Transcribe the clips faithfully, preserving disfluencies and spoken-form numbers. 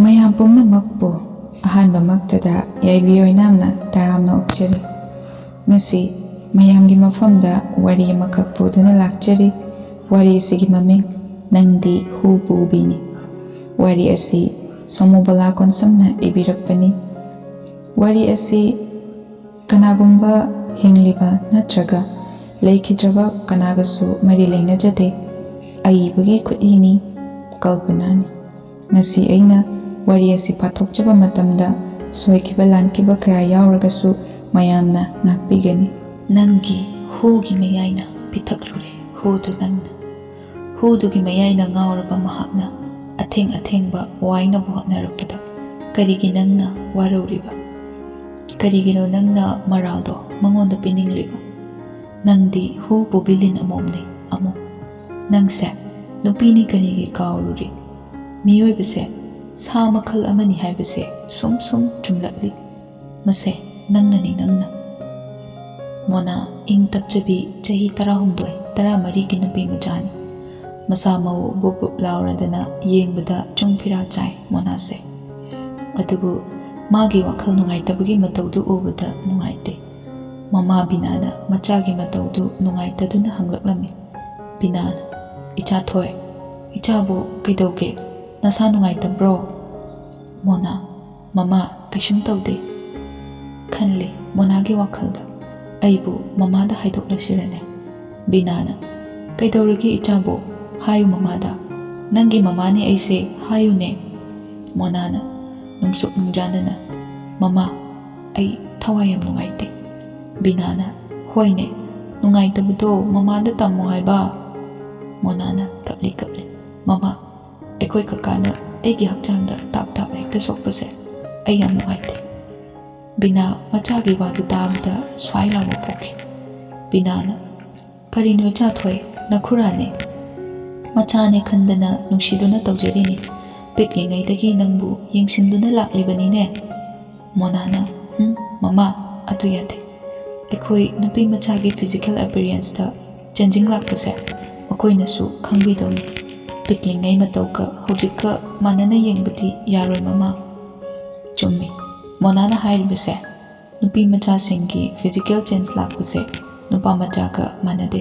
ꯃꯌꯥꯝ ꯄꯨꯝꯅꯃꯛꯄꯨ ꯑꯍꯥꯟꯕꯃꯛꯇꯗ ꯌꯥꯏꯕꯤ ꯑꯣꯏꯅꯥꯝꯅ ꯇꯔꯥꯝꯅ ꯑꯣꯛꯆꯔꯤ꯫ ꯉꯁꯤ ꯃꯌꯥꯝꯒꯤ ꯃꯐꯝꯗ ꯋꯥꯔꯤ ꯑꯃꯈꯛ ꯄꯨꯗꯨꯅ ꯂꯥꯛꯆꯔꯤ꯫ ꯋꯥꯔꯤ ꯑꯁꯤꯒꯤ ꯃꯃꯤꯡ ꯅꯪꯗꯤ ꯍꯨ ꯄꯨꯕꯤꯅꯤ꯫ ꯋꯥꯔꯤ ꯑꯁꯤ ꯁꯣꯃꯣꯕꯣꯂꯥ ꯀꯣꯟꯁꯝꯅ ꯏꯕꯤꯔꯛꯄꯅꯤ꯫ ꯋꯥꯔꯤ ꯑꯁꯤ ꯀꯅꯥꯒꯨꯝꯕ ꯍꯤꯡꯂꯤꯕ ꯅꯠꯇ꯭ꯔꯒ ꯂꯩꯈꯤꯗ꯭ꯔꯕ ꯀꯅꯥꯒꯁꯨ ꯃꯔꯤ ꯂꯩꯅꯖꯗꯦ꯫ ꯑꯏꯕꯒꯤ ꯈꯨꯠꯏꯅꯤ, ꯀꯜꯄꯅꯥꯅꯤ꯫ ꯉꯁꯤ ꯑꯩꯅ ꯋꯥꯔꯤ ꯑꯁꯤ ꯄꯥꯊꯣꯛꯆꯕ ꯃꯇꯝꯗ ꯁꯣꯏꯈꯤꯕ ꯂꯥꯟꯈꯤꯕ ꯀꯌꯥ ꯌꯥꯎꯔꯒꯁꯨ ꯃꯌꯥꯝꯅ ꯉꯥꯛꯄꯤꯒꯅꯤ꯫ ꯅꯪꯒꯤ ꯍꯨꯒꯤ ꯃꯌꯥꯏꯅ ꯄꯤꯊꯛꯂꯨꯔꯦ ꯍꯨꯗꯨ ꯅꯪꯅ꯫ ꯍꯨꯗꯨꯒꯤ ꯃꯌꯥꯏꯅ ꯉꯥꯎꯔꯕ ꯃꯍꯥꯛꯅ ꯑꯊꯦꯡ ꯑꯊꯦꯡꯕ ꯋꯥꯏꯅꯕ ꯍꯣꯠꯅꯔꯛꯄꯗ ꯀꯔꯤꯒꯤ ꯅꯪꯅ ꯋꯥꯔꯧꯔꯤꯕ? ꯀꯔꯤꯒꯤꯅꯣ ꯅꯪꯅ ꯃꯔꯥꯜꯗꯣ ꯃꯉꯣꯟꯗ ꯄꯤꯅꯤꯡꯂꯤꯕ? ꯅꯪꯗꯤ ꯍꯨ ꯄꯨꯕꯤ ꯂꯤꯟ ꯑꯃꯣꯝꯅꯤ, ꯑꯃꯣꯝ꯫ ꯅꯪꯁꯦ ꯅꯨꯄꯤꯅꯤ ꯀꯔꯤꯒꯤ ꯀꯥꯎꯔꯨꯔꯤ? ꯃꯤꯑꯣꯏꯕꯁꯦ ꯁꯥ ꯃꯈꯜ ꯑꯃꯅꯤ ꯍꯥꯏꯕꯁꯦ ꯁꯨꯝ ꯁꯨꯝ ꯆꯨꯝꯂꯛꯂꯤ꯫ ꯃꯁꯦ ꯅꯪꯅꯅꯤ, ꯅꯪꯅ꯫ ꯃꯣꯅꯥ ꯏꯪ ꯇꯞꯆꯕꯤ ꯆꯍꯤ ꯇꯔꯥꯍꯨꯝꯗꯣꯏ, ꯇꯔꯥꯃꯔꯤꯒꯤ ꯅꯨꯄꯤ ꯃꯆꯥꯅꯤ꯫ ꯃꯁꯥ ꯃꯎ ꯕꯨꯞ ꯕꯨꯞ ꯂꯥꯎꯔꯗꯅ ꯌꯦꯡꯕꯗ ꯆꯨꯡ ꯐꯤꯔꯥ ꯆꯥꯏ ꯃꯣꯅꯥꯁꯦ꯫ ꯑꯗꯨꯕꯨ ꯃꯥꯒꯤ ꯋꯥꯈꯜ ꯅꯨꯡꯉꯥꯏꯇꯕꯒꯤ ꯃꯇꯧꯗꯨ ꯎꯕꯗ ꯅꯨꯡꯉꯥꯏꯇꯦ꯫ ꯃꯃꯥ ꯕꯤꯅꯥꯅ ꯃꯆꯥꯒꯤ ꯃꯇꯧꯗꯨ ꯅꯨꯡꯉꯥꯏꯇꯗꯨꯅ ꯍꯪꯂꯛꯂꯝꯃꯤ꯫ ꯕꯤꯅꯥꯅ, "ꯏꯆꯥ ꯊꯣꯏ, ꯏꯆꯥꯕꯨ ꯀꯩꯗꯧꯒꯦ? ꯅꯁꯥ ꯅꯨꯡꯉꯥꯏꯇꯕ꯭ꯔꯣ?" ꯃꯣꯅꯥ, "ꯃꯃꯥ, ꯀꯩꯁꯨꯝ ꯇꯧꯗꯦ꯫" ꯈꯜꯂꯤ ꯃꯣꯅꯥꯒꯤ ꯋꯥꯈꯜꯗ, "ꯑꯩꯕꯨ ꯃꯃꯥꯗ ꯍꯥꯏꯗꯣꯛꯂꯁꯤꯔꯅꯦ?" ꯕꯤꯅꯥꯅ, "ꯀꯩꯗꯧꯔꯒꯦ ꯏꯆꯥꯕꯨ? ꯍꯥꯏꯌꯨ ꯃꯃꯥꯗ꯫ ꯅꯪꯒꯤ ꯃꯃꯥꯅꯦ ꯑꯩꯁꯦ, ꯍꯥꯏꯌꯨꯅꯦ꯫" ꯃꯣꯅꯥꯅ ꯅꯨꯡꯁꯨꯛ ꯅꯨꯡꯖꯥꯅꯅ, "ꯃꯃꯥ, ꯑꯩ ꯊꯋꯥꯏ ꯌꯥꯝ ꯅꯨꯡꯉꯥꯏꯇꯦ꯫" ꯕꯤꯅꯥꯅ, "ꯍꯣꯏꯅꯦ, ꯅꯨꯡꯉꯥꯏꯇꯕꯗꯣ ꯃꯃꯥꯗ ꯇꯝꯃꯣ ꯍꯥꯏꯕ꯫" ꯃꯣꯅꯥꯅ ꯀꯞꯂꯤ ꯀꯞꯂꯤ, "ꯃꯃꯥ, ꯑꯩꯈꯣꯏ ꯀꯀꯥꯅ ꯑꯩꯒꯤ ꯍꯛꯆꯥꯡꯗ ꯇꯥꯞ ꯇꯥꯞ ꯍꯦꯛꯇ ꯁꯣꯛꯄꯁꯦ ꯑꯩ ꯌꯥꯝ ꯅꯨꯡꯉꯥꯏꯇꯦ꯫" ꯕꯤꯅꯥ ꯃꯆꯥꯒꯤ ꯋꯥꯗꯨ ꯇꯥꯕꯗ ꯁ꯭ꯋꯥꯏ ꯂꯥꯎꯕ ꯄꯣꯛꯈꯤ꯫ ꯕꯤꯅꯥꯅ, "ꯀꯔꯤꯅꯣ ꯏꯆꯥ ꯊꯣꯏ, ꯅꯈꯨꯔꯥꯅꯦ? ꯃꯆꯥꯅꯦ ꯈꯟꯗꯅ ꯅꯨꯡꯁꯤꯗꯨꯅ ꯇꯧꯖꯔꯤꯅꯤ꯫ ꯄꯤꯛꯂꯤꯉꯩꯗꯒꯤ ꯅꯪꯕꯨ ꯌꯦꯡꯁꯤꯟꯗꯨꯅ ꯂꯥꯛꯂꯤꯕꯅꯤꯅꯦ꯫" ꯃꯣꯅꯥꯅ, "ꯎꯝ, ꯃꯃꯥ, ꯑꯗꯨ ꯌꯥꯗꯦ꯫ ꯑꯩꯈꯣꯏ ꯅꯨꯄꯤ ꯃꯆꯥꯒꯤ physical appearanceꯇ ꯆꯦꯟꯖꯤꯡ ꯂꯥꯛꯄꯁꯦ ꯃꯈꯣꯏꯅꯁꯨ ꯈꯪꯕꯤꯗꯧꯅꯤ꯫" ꯄꯤꯛꯂꯤꯉꯩ ꯃꯇꯧꯒ ꯍꯧꯖꯤꯛꯀ ꯃꯥꯟꯅꯅ ꯌꯦꯡꯕꯗꯤ ꯌꯥꯔꯣꯏ ꯃꯃꯥ꯫ ꯆꯨꯝꯃꯤ, ꯃꯣꯅꯥꯅ ꯍꯥꯏꯔꯤꯕꯁꯦ꯫ ꯅꯨꯄꯤ ꯃꯆꯥꯁꯤꯡꯒꯤ physical change ꯂꯥꯛꯄꯁꯦ ꯅꯨꯄꯥ ꯃꯆꯥꯒ ꯃꯥꯟꯅꯗꯦ꯫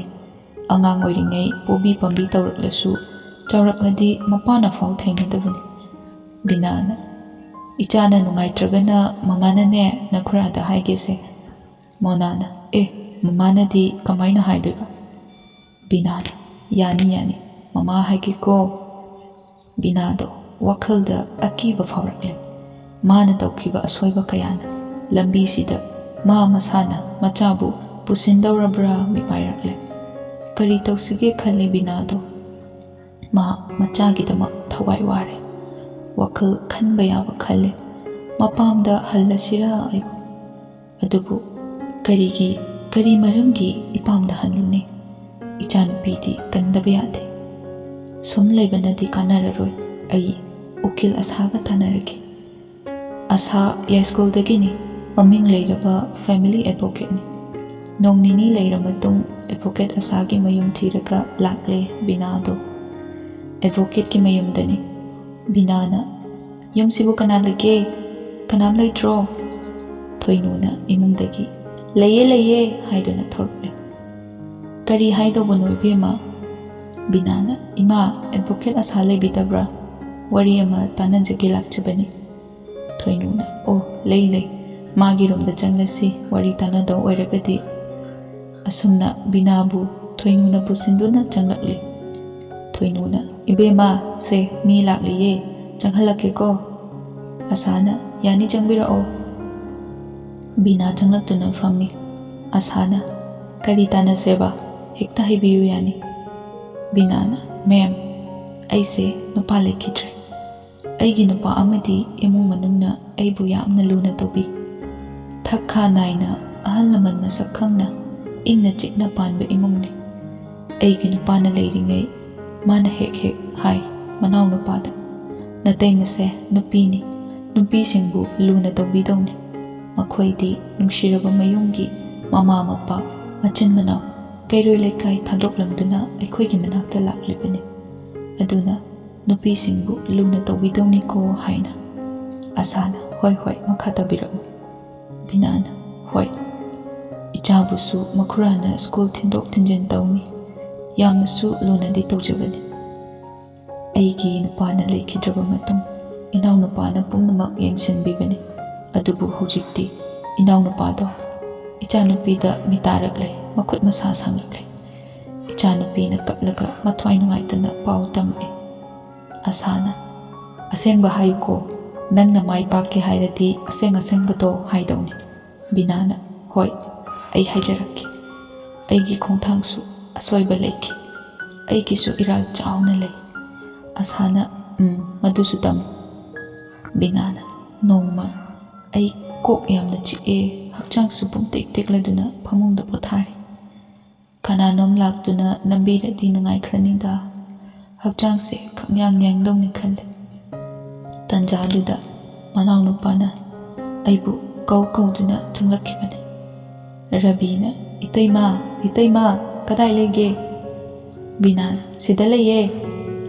ꯑꯉꯥꯡ ꯑꯣꯏꯔꯤꯉꯩ ꯄꯣꯕꯤ ꯄꯥꯝꯕꯤ ꯇꯧꯔꯛꯂꯁꯨ ꯆꯥꯎꯔꯛꯂꯗꯤ ꯃꯄꯥꯅ ꯐꯥꯎ ꯊꯦꯡꯅꯗꯕꯅꯤ꯫ ꯕꯤꯅꯥꯅ, "ꯏꯆꯥꯅ ꯅꯨꯡꯉꯥꯏꯇ꯭ꯔꯒꯅ ꯃꯃꯥꯅꯅꯦ ꯅꯈꯨꯔꯥꯗ ꯍꯥꯏꯒꯦꯁꯦ꯫" ꯃꯣꯅꯥꯅ, "ꯑꯦ, ꯃꯃꯥꯅꯗꯤ ꯀꯃꯥꯏꯅ ꯍꯥꯏꯗꯣꯏꯕ?" ꯕꯤꯅꯥꯅ, "ꯌꯥꯅꯤ ꯌꯥꯅꯤ, ꯃꯃꯥ ꯍꯥꯏꯒꯦꯀꯣ꯫" ꯕꯤꯅꯥꯗꯣ ꯋꯥꯈꯜꯗ ꯑꯀꯤꯕ ꯐꯥꯎꯔꯛꯂꯦ꯫ ꯃꯥꯅ ꯇꯧꯈꯤꯕ ꯑꯁꯣꯏꯕ ꯀꯌꯥꯅ ꯂꯝꯕꯤꯁꯤꯗ ꯃꯥ ꯃꯁꯥꯅ ꯃꯆꯥꯕꯨ ꯄꯨꯁꯤꯟꯗꯧꯔꯕ꯭ꯔꯥ ꯃꯤꯄꯥꯏꯔꯛꯂꯦ꯫ ꯀꯔꯤ ꯇꯧꯁꯤꯒꯦ ꯈꯜꯂꯤ ꯕꯤꯅꯥꯗꯣ꯫ ꯃꯥ ꯃꯆꯥꯒꯤꯗꯃꯛ ꯊꯋꯥꯏ ꯋꯥꯔꯦ꯫ ꯋꯥꯈꯜ ꯈꯟꯕ ꯌꯥꯕ ꯈꯜꯂꯦ꯫ ꯃꯄꯥꯝꯗ ꯍꯜꯂꯁꯤꯔꯥ ꯑꯩꯕꯨ? ꯑꯗꯨꯕꯨ ꯀꯔꯤꯒꯤ, ꯀꯔꯤ ꯃꯔꯝꯒꯤ ꯏꯄꯥꯝꯗ ꯍꯜꯂꯨꯅꯤ? ꯏꯆꯥꯅꯨꯄꯤꯗꯤ ꯀꯟꯗꯕ ꯌꯥꯗꯦ꯫ ꯁꯨꯝ ꯂꯩꯕꯅꯗꯤ ꯀꯥꯟꯅꯔꯔꯣꯏ꯫ ꯑꯩ ꯎꯀꯤꯜ ꯑꯁꯥꯒ ꯇꯥꯟꯅꯔꯒꯦ꯫ ꯑꯁꯥ ꯌꯥꯏꯁ꯭ꯀꯨꯜꯗꯒꯤꯅꯤ, ꯃꯃꯤꯡ ꯂꯩꯔꯕ family advocateꯅꯤ꯫ ꯅꯣꯡ ꯅꯤꯅꯤ ꯂꯩꯔ ꯃꯇꯨꯡ advocate ꯑꯁꯥꯒꯤ ꯃꯌꯨꯝ ꯊꯤꯔꯒ ꯂꯥꯛꯂꯦ ꯕꯤꯅꯥꯗꯣ꯫ Advocateꯀꯤ ꯃꯌꯨꯝꯗꯅꯤ꯫ ꯕꯤꯅꯥꯅ, "ꯌꯨꯝꯁꯤꯕꯨ ꯀꯅꯥ ꯂꯩꯒꯦ? ꯀꯅꯥꯝ ꯂꯩꯇ꯭ꯔꯣ?" ꯊꯣꯏꯅꯨꯅ ꯏꯃꯨꯡꯗꯒꯤ, "ꯂꯩꯌꯦ, ꯂꯩꯌꯦ" ꯍꯥꯏꯗꯨꯅ ꯊꯣꯔꯛꯂꯦ꯫ "ꯀꯔꯤ ꯍꯥꯏꯗꯧꯕꯅꯣ ꯏꯕꯦꯝꯃ?" ꯕꯤꯅꯥꯅ, "ꯏꯃꯥ, advocate ꯑꯁꯥ ꯂꯩꯕꯤꯗꯕ꯭ꯔꯥ? ꯋꯥꯔꯤ ꯑꯃ ꯇꯥꯟꯅꯖꯒꯦ ꯂꯥꯛꯆꯕꯅꯤ꯫" ꯊꯣꯏꯅꯨꯅ, "ꯑꯣ, ꯂꯩ, ꯂꯩ꯫ ꯃꯥꯒꯤ ꯔꯨꯝꯗ ꯆꯪꯂꯁꯤ, ꯋꯥꯔꯤ ꯇꯥꯟꯅꯗꯧ ꯑꯣꯏꯔꯒꯗꯤ꯫" ꯑꯁꯨꯝꯅ ꯕꯤꯅꯥꯕꯨ ꯊꯣꯏꯅꯨꯅ ꯄꯨꯁꯤꯟꯗꯨꯅ ꯆꯪꯂꯛꯂꯤ꯫ ꯊꯣꯏꯅꯨꯅ, "ꯏꯕꯦꯝꯃ, ꯁꯦ, ꯃꯤ ꯂꯥꯛꯂꯤꯌꯦ, ꯆꯪꯍꯜꯂꯛꯀꯦꯀꯣ꯫" ꯑꯁꯥꯅ, "ꯌꯥꯅꯤ, ꯆꯪꯕꯤꯔꯛꯑꯣ꯫" ꯕꯤꯅꯥ ꯆꯪꯂꯛꯇꯨꯅ ꯐꯝꯃꯤ꯫ ꯑꯁꯥꯅ, "ꯀꯔꯤ ꯇꯥꯟꯅꯁꯦꯕ? ꯍꯦꯛꯇ ꯍꯥꯏꯕꯤꯌꯨ ꯌꯥꯅꯤ꯫" ꯕꯤꯅꯥꯅ, "ꯃꯦꯝ, ꯑꯩꯁꯦ ꯅꯨꯄꯥ ꯂꯩꯈꯤꯗ꯭ꯔꯦ꯫ ꯑꯩꯒꯤ ꯅꯨꯄꯥ ꯑꯃꯗꯤ ꯏꯃꯨꯡ ꯃꯅꯨꯡꯅ ꯑꯩꯕꯨ ꯌꯥꯝꯅ ꯂꯨꯅ ꯇꯧꯕꯤ꯫ ꯊꯛ ꯈꯥ ꯅꯥꯏꯅ ꯑꯍꯜ ꯂꯃꯟ ꯃꯁꯛ ꯈꯪꯅ ꯏꯪꯅ ꯆꯤꯛꯅ ꯄꯥꯟꯕ ꯏꯃꯨꯡꯅꯤ꯫ ꯑꯩꯒꯤ ꯅꯨꯄꯥꯅ ꯂꯩꯔꯤꯉꯩ ꯃꯥꯅ ꯍꯦꯛ ꯍꯦꯛ ꯍꯥꯏ ꯃꯅꯥꯎ ꯅꯨꯄꯥꯗ, 'ꯅꯇꯩꯃꯁꯦ ꯅꯨꯄꯤꯅꯤ, ꯅꯨꯄꯤꯁꯤꯡꯕꯨ ꯂꯨꯅ ꯇꯧꯕꯤꯗꯧꯅꯤ꯫ ꯃꯈꯣꯏꯗꯤ ꯅꯨꯡꯁꯤꯔꯕ ꯃꯌꯨꯝꯒꯤ ꯃꯃꯥ ꯃꯄꯥ, ꯃꯆꯤꯟ ꯃꯅꯥꯎ, ꯀꯩꯔꯣꯏ ꯂꯩꯀꯥꯏ ꯊꯥꯗꯣꯛꯂꯝꯗꯨꯅ ꯑꯩꯈꯣꯏꯒꯤ ꯃꯅꯥꯛꯇ ꯂꯥꯛꯂꯤꯕꯅꯤ꯫ ꯑꯗꯨꯅ ꯅꯨꯄꯤꯁꯤꯡꯕꯨ ꯂꯨꯅ ꯇꯧꯕꯤꯗꯧꯅꯤꯀꯣ ꯍꯥꯏꯅ꯫ ꯑꯁꯥꯅ, "ꯍꯣꯏ, ꯍꯣꯏ, ꯃꯈꯥ ꯇꯥꯕꯤꯔꯛꯎ꯫" ꯕꯤꯅꯥꯅ, "ꯍꯣꯏ, ꯏꯆꯥꯕꯨꯁꯨ ꯃꯈꯨꯔꯥꯅ ꯁ꯭ꯀꯨꯜ ꯊꯤꯟꯗꯣꯛ ꯊꯤꯟꯖꯤꯟ ꯇꯧꯅꯤ꯫ ꯌꯥꯝꯅꯁꯨ ꯂꯨꯅꯗꯤ ꯇꯧꯖꯕꯅꯤ꯫ ꯑꯩꯒꯤ ꯅꯨꯄꯥꯅ ꯂꯩꯈꯤꯗ꯭ꯔꯕ ꯃꯇꯨꯡ ꯏꯅꯥꯎꯅꯨꯄꯥꯅ ꯄꯨꯝꯅꯃꯛ ꯌꯦꯡꯁꯤꯟꯕꯤꯕꯅꯤ꯫ ꯑꯗꯨꯕꯨ ꯍꯧꯖꯤꯛꯇꯤ ꯏꯅꯥꯎꯅꯨꯄꯥꯗꯣ ꯏꯆꯥꯅꯨꯄꯤꯗ ꯃꯤꯇꯥꯔꯛꯂꯦ, ꯃꯈꯨꯠ ꯃꯁꯥ ꯁꯥꯡꯂꯛꯂꯦ꯫" ꯏꯆꯥꯅꯨꯄꯤꯅ ꯀꯞꯂꯒ ꯃꯊ꯭ꯋꯥꯏ ꯅꯨꯡꯉꯥꯏꯇꯅ ꯄꯥꯎ ꯇꯝꯃꯛꯏ꯫ ꯑꯁꯥꯅ, "ꯑꯁꯦꯡꯕ ꯍꯥꯏꯌꯨꯀꯣ, ꯅꯪꯅ ꯃꯥꯏ ꯄꯥꯛꯀꯦ ꯍꯥꯏꯔꯗꯤ ꯑꯁꯦꯡ ꯑꯁꯦꯡꯕꯗꯣ ꯍꯥꯏꯗꯧꯅꯤ꯫" ꯕꯤꯅꯥꯅ, "ꯍꯣꯏ, ꯑꯩ ꯍꯥꯏꯖꯔꯛꯀꯦ꯫ ꯑꯩꯒꯤ ꯈꯣꯡꯊꯥꯡꯁꯨ ꯑꯁꯣꯏꯕ ꯂꯩꯈꯤ꯫ ꯑꯩꯒꯤꯁꯨ ꯏꯔꯥꯜ ꯆꯥꯎꯅ ꯂꯩ꯫" ꯑꯁꯥꯅ, "ꯎꯝ, ꯃꯗꯨꯁꯨ ꯇꯝꯃꯨ꯫" ꯕꯤꯅꯥꯅ, "ꯅꯣꯡꯃ ꯑꯩ ꯀꯣꯛ ꯌꯥꯝꯅ ꯆꯤꯛꯑꯦ, ꯍꯛꯆꯥꯡꯁꯨ ꯄꯨꯝꯇꯦꯛ ꯇꯦꯛꯂꯗꯨꯅ ꯐꯃꯨꯡꯗ ꯄꯣꯊꯥꯔꯤ꯫ ꯀꯅꯥꯅꯣꯝ ꯂꯥꯛꯇꯨꯅ ꯅꯝꯕꯤꯔꯗꯤ ꯅꯨꯡꯉꯥꯏꯈ꯭ꯔꯅꯤꯗ꯫ ꯍꯛꯆꯥꯡꯁꯦ ꯈꯪꯌꯥꯡ ꯌꯥꯡꯗꯧꯅꯤ ꯈꯜꯂꯦ꯫" ꯇꯟꯖꯥꯗꯨꯗ ꯃꯅꯥꯎꯅꯨꯄꯥꯅ ꯑꯩꯕꯨ ꯀꯧ ꯀꯧꯗꯨꯅ ꯆꯪꯂꯛꯈꯤꯕꯅꯤ꯫ ꯔꯕꯤꯅ, "ꯏꯇꯩꯃ, ꯏꯇꯩꯃ, ꯀꯗꯥꯏ ꯂꯩꯒꯦ?" ꯕꯤꯅꯥꯅ, "ꯁꯤꯗ ꯂꯩꯌꯦ꯫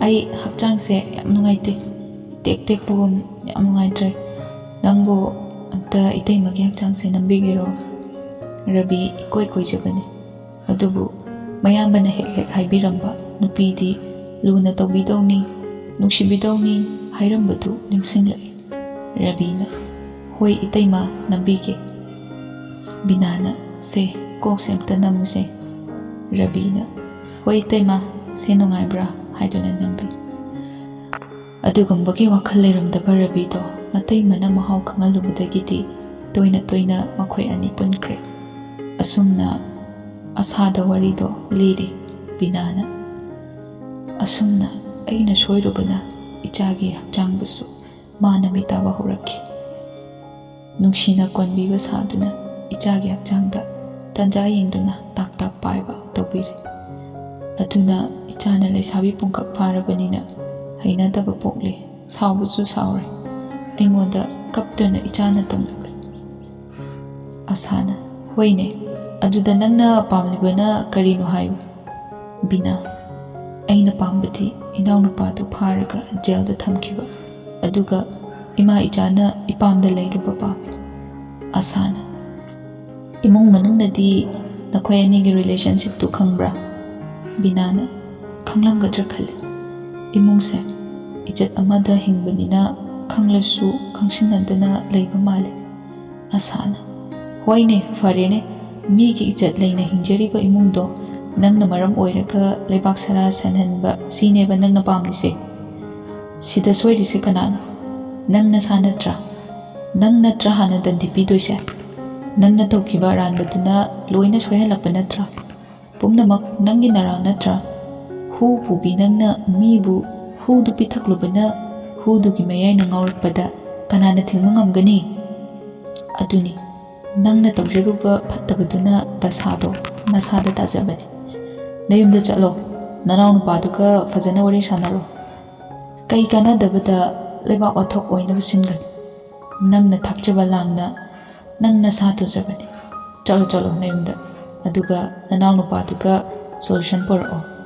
ꯑꯩ ꯍꯛꯆꯥꯡꯁꯦ ꯌꯥꯝ ꯅꯨꯡꯉꯥꯏꯇꯦ꯫ ꯇꯦꯛ ꯇꯦꯛꯄꯒꯨꯝ ꯌꯥꯝ ꯅꯨꯡꯉꯥꯏꯇ꯭ꯔꯦ꯫ ꯅꯪꯕꯨ ꯑꯝꯇ ꯏꯇꯩꯃꯒꯤ ꯍꯛꯆꯥꯡꯁꯦ ꯅꯝꯕꯤꯒꯦꯔꯣ?" ꯔꯕꯤ ꯏꯀꯣꯏ ꯀꯣꯏꯖꯕꯅꯤ꯫ ꯑꯗꯨꯕꯨ ꯃꯌꯥꯝꯕꯅ ꯍꯦꯛ ꯍꯦꯛ ꯍꯥꯏꯕꯤꯔꯝꯕ, "ꯅꯨꯄꯤꯗꯤ ꯂꯨꯅ ꯇꯧꯕꯤꯗꯧꯅꯤ, ꯅꯨꯡꯁꯤꯕꯤꯗꯧꯅꯤ" ꯍꯥꯏꯔꯝꯕꯗꯨ ꯅꯤꯡꯁꯤꯡꯂꯛꯏ꯫ ꯔꯕꯤꯅ, "ꯍꯣꯏ ꯏꯇꯩꯃ, ꯅꯝꯕꯤꯒꯦ꯫" ꯕꯤꯅꯥꯅ, "ꯁꯦ, ꯀꯣꯛꯁꯦ ꯑꯝꯇ ꯅꯝꯃꯨꯁꯦ꯫" ꯔꯕꯤꯅ, "ꯍꯣꯏ ꯏꯇꯩꯃ, ꯁꯦ ꯅꯨꯡꯉꯥꯏꯕ꯭ꯔꯥ?" ꯍꯥꯏꯗꯨꯅ ꯅꯝꯕꯤ꯫ ꯑꯗꯨꯒꯨꯝꯕꯒꯤ ꯋꯥꯈꯜ ꯂꯩꯔꯝꯗꯕ ꯔꯕꯤꯗꯣ ꯃꯇꯩ ꯃꯅꯝ ꯃꯍꯥꯎ ꯈꯪꯍꯜꯂꯨꯕꯗꯒꯤꯗꯤ ꯇꯣꯏꯅ ꯇꯣꯏꯅ ꯃꯈꯣꯏ ꯑꯅꯤ ꯄꯨꯟꯈ꯭ꯔꯦ꯫ ꯑꯁꯨꯝꯅ ꯑꯁꯥꯗ ꯋꯥꯔꯤꯗꯣ ꯂꯤꯔꯤ ꯕꯤꯅꯥꯅ꯫ ꯑꯁꯨꯝꯅ ꯑꯩꯅ ꯁꯣꯏꯔꯨꯕꯅ ꯏꯆꯥꯒꯤ ꯍꯛꯆꯥꯡꯕꯨꯁꯨ ꯃꯥꯅ ꯃꯤꯇꯥꯕ ꯍꯧꯔꯛꯈꯤ꯫ ꯅꯨꯡꯁꯤꯅ ꯀꯣꯟꯕꯤꯕ ꯁꯥꯗꯨꯅ ꯏꯆꯥꯒꯤ ꯍꯛꯆꯥꯡꯗ ꯇꯟꯖꯥ ꯌꯦꯡꯗꯨꯅ ꯇꯥꯞ ꯇꯥꯞ ꯄꯥꯏꯕ ꯇꯧꯕꯤꯔꯦ꯫ ꯑꯗꯨꯅ ꯏꯆꯥꯅ ꯂꯩꯁꯥꯕꯤ ꯄꯨꯡꯈꯛ ꯐꯥꯔꯕꯅꯤꯅ ꯍꯩꯅꯗꯕ ꯄꯣꯛꯂꯦ, ꯁꯥꯎꯕꯁꯨ ꯁꯥꯎꯔꯦ꯫ ꯑꯩꯉꯣꯟꯗ ꯀꯞꯇꯨꯅ ꯏꯆꯥꯅ ꯇꯝꯂꯛꯂꯦ꯫ ꯑꯁꯥꯅ, "ꯍꯣꯏꯅꯦ, ꯑꯗꯨꯗ ꯅꯪꯅ ꯄꯥꯝꯂꯤꯕꯅ ꯀꯔꯤꯅꯣ ꯍꯥꯏꯌꯨ?" ꯕꯤꯅꯥ, ꯑꯩꯅ ꯄꯥꯝꯕꯗꯤ ꯏꯅꯥꯎꯅꯨꯄꯥꯗꯨ ꯐꯥꯔꯒ ꯖꯦꯜꯗ ꯊꯝꯈꯤꯕ, ꯑꯗꯨꯒ ꯏꯃꯥ ꯏꯆꯥꯅ ꯏꯄꯥꯝꯗ ꯂꯩꯔꯨꯕ ꯄꯥꯝꯃꯤ꯫ ꯑꯁꯥꯅ, ꯏꯃꯨꯡ ꯃꯅꯨꯡꯅꯗꯤ ꯅꯈꯣꯏ ꯑꯅꯤꯒꯤ ꯔꯤꯂꯦꯁꯟꯁꯤꯞꯇꯨ ꯈꯪꯕ꯭ꯔꯥ? ꯕꯤꯅꯥꯅ, ꯈꯪꯂꯝꯒꯗ꯭ꯔꯥ ꯈꯜꯂꯤ꯫ ꯏꯃꯨꯡꯁꯦ ꯏꯖꯠ ꯑꯃꯗ ꯍꯤꯡꯕꯅꯤꯅ ꯈꯪꯂꯁꯨ ꯈꯪꯁꯤꯟꯅꯗꯅ ꯂꯩꯕ ꯃꯥꯜꯂꯤ꯫ ꯑꯁꯥꯅ, ꯍꯣꯏꯅꯦ, ꯐꯔꯦꯅꯦ, ꯃꯤꯒꯤ ꯏꯖꯠ ꯂꯩꯅ ꯍꯤꯡꯖꯔꯤꯕ ꯏꯃꯨꯡꯗꯣ ꯅꯪꯅ ꯃꯔꯝ ꯑꯣꯏꯔꯒ ꯂꯩꯕꯥꯛ ꯁꯔꯥ ꯁꯟꯍꯟꯕ, ꯁꯤꯅꯦꯕ ꯅꯪꯅ ꯄꯥꯝꯃꯤꯁꯦ꯫ ꯁꯤꯗ ꯁꯣꯏꯔꯤꯁꯦ ꯀꯅꯥꯅꯣ? ꯅꯪ ꯅꯁꯥ ꯅꯠꯇ꯭ꯔꯥ? ꯅꯪ ꯅꯠꯇ꯭ꯔꯥ ꯍꯥꯟꯅ ꯗꯟꯗꯤ ꯄꯤꯗꯣꯏꯁꯦ? ꯅꯪꯅ ꯇꯧꯈꯤꯕ ꯑꯔꯥꯟꯕꯗꯨꯅ ꯂꯣꯏꯅ ꯁꯣꯏꯍꯜꯂꯛꯄ ꯅꯠꯇ꯭ꯔꯥ? ꯄꯨꯝꯅꯃꯛ ꯅꯪꯒꯤ ꯅꯔꯥ ꯅꯠꯇ꯭ꯔꯥ? ꯍꯨ ꯄꯨꯕꯤ ꯅꯪꯅ ꯃꯤꯕꯨ ꯍꯨꯗꯨ ꯄꯤꯊꯛꯂꯨꯕꯅ ꯍꯨꯗꯨꯒꯤ ꯃꯌꯥꯏꯅ ꯉꯥꯎꯔꯛꯄꯗ ꯀꯅꯥꯅ ꯊꯤꯡꯕ ꯉꯝꯒꯅꯤ? ꯑꯗꯨꯅꯤ, ꯅꯪꯅ ꯇꯧꯖꯔꯨꯕ ꯐꯠꯇꯕꯗꯨꯅ ꯗꯁꯥꯗꯣ ꯅꯁꯥꯗ ꯇꯥꯖꯕꯅꯤ꯫ ꯅꯌꯨꯝꯗ ꯆꯠꯂꯣ, ꯅꯅꯥꯎ ꯅꯨꯄꯥꯗꯨꯒ ꯐꯖꯅ ꯋꯥꯔꯤ ꯁꯥꯟꯅꯔꯣ꯫ ꯀꯩ ꯀꯥꯟꯅꯗꯕꯗ ꯂꯩꯕꯥꯛ ꯋꯥꯊꯣꯛ ꯑꯣꯏꯅꯕ ꯁꯤꯟꯒꯅꯤ? ꯅꯪꯅ ꯊꯥꯛꯆꯕ ꯂꯥꯡꯅ ꯅꯪ ꯅꯁꯥ ꯇꯨꯖꯕꯅꯤ꯫ ꯆꯠꯂꯣ, ꯆꯠꯂꯣ ꯅꯌꯨꯝꯗ, ꯑꯗꯨꯒ ꯅꯅꯥꯎ ꯅꯨꯄꯥꯗꯨꯒ ꯁꯣꯂꯨꯁꯟ ꯄꯨꯔꯛꯑꯣ꯫